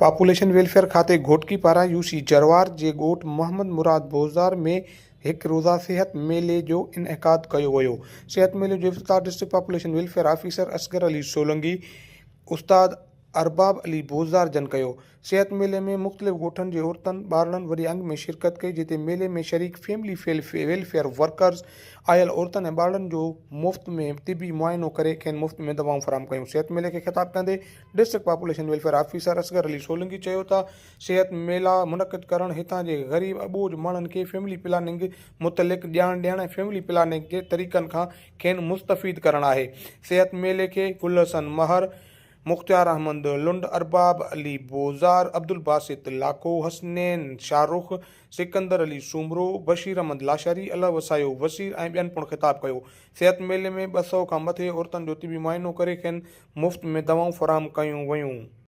Population welfare کاتي گهوٽڪي پاران U سي جروار جي ڳوٺ محمد مراد بوزدار ۾ هڪ روزه صحت ميلي جو انعقاد ڪيو ويو. صحت ميلي جو افتتاح district population welfare officer Asghar Ali Solangi, استاد ارباب علي بوزدار جن ڪيو. صحت ميلي ۾ مختلف ڳوٺن جي عورتن، ٻارڙن وڏي انگ ۾ شرڪت ڪئي جتي ميلي ۾ شريڪ فيملي ويلفيئر ورڪرز آيل عورتن ۽ ٻارڙن جو مفت ۾ طبي معائنو ڪري کين مفت ۾ دوائون فراهم ڪيون. صحت ميلي کي خطاب ڪندي district population welfare officer Asghar Ali Solangi چيو ته صحت ميلا منعقد ڪرڻ هتان جي غريب اٻوجهه ماڻهن کي فيملي پلاننگ متعلق ڄاڻ ڏيڻ ۽ فيملي پلاننگ جي طريقن کان کين مستفيد ڪرڻ آهي. صحت ميلي کي گل حسن مهر، مختيار احمد لنڊ، ارباب علي بوزار، عبدالباسط لاکو، حسنين شاهرخ، سڪندر علي سومرو، بشير احمد لاشاري، الله وسايو وسير ۽ ٻين پڻ خطاب ڪيو. صحت ميلي ۾ 200 کان مٿي عورتن جو طبي معائنو ڪري کين مفت ۾ دوائون فراهم ڪيون ويون.